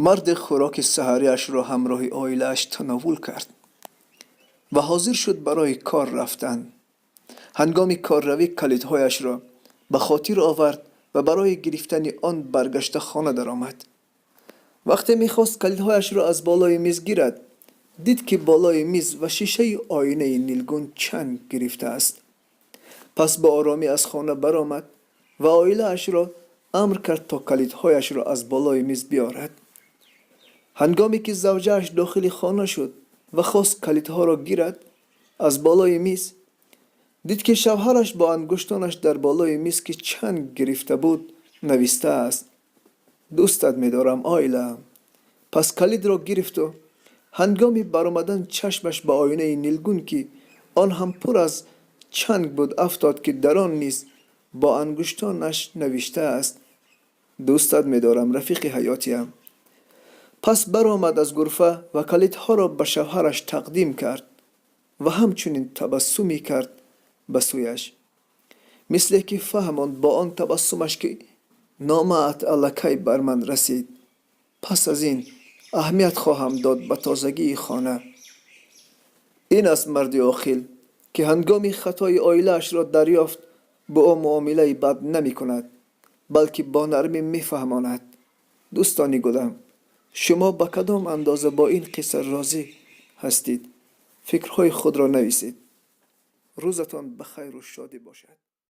Марде хӯроки саҳариашро ҳамроҳи оилааш тановул кард ва ҳозир шуд барои кор рафтан. Ҳангоми корравӣ калидҳояшро ба хотир овард ва барои гирифтани он баргашта хона даромад. Вақте мехост калидҳояшро аз болои миз гирад, дид, ки болои миз ва шишаи оинаи нилгун чанг гирифтааст. Пас бо оромӣ аз хона баромад ва оилаашро амр кард, то калидҳояшро аз болои миз биёрад. Ҳангоме ки завҷааш дохили хона шуд ва хост калидҳоро гирад аз болои миз, дид, ки шавҳараш бо ангуштонаш дар болои миз, ки чанг гирифта буд, навистааст: «Дӯстат медорам, оилаам». Пас калидро гирифту ҳангоми баромадан чашмаш ба оинаи нилгун, ки он ҳам пур аз чанг буд, афтод, ки дар он низ бо ангуштонаш навиштааст: «Дӯстат медорам, рафиқи ҳаётиям». Пас баромад аз гурфа ва калидҳоро ба шавҳараш тақдим кард ва ҳамчунин табассуме кард ба сӯяш, мисле ки фаҳмонд бо он табассумаш, ки номаат аллакай бар ман расид, пас аз ин аҳамият хоҳам дод ба тозагии хона. Ин аст марди оқил, ки ҳангоми хатои оилаашро дарёфт, бо ӯ муомилаи бад намекунад, балки бо нармӣ мефаҳмонад. Дӯстони гулам, шумо ба кадом андоза бо ин қисса розӣ ҳастид? Фикрҳои худро нависед. Рӯзатон ба хайру шодӣ бошад.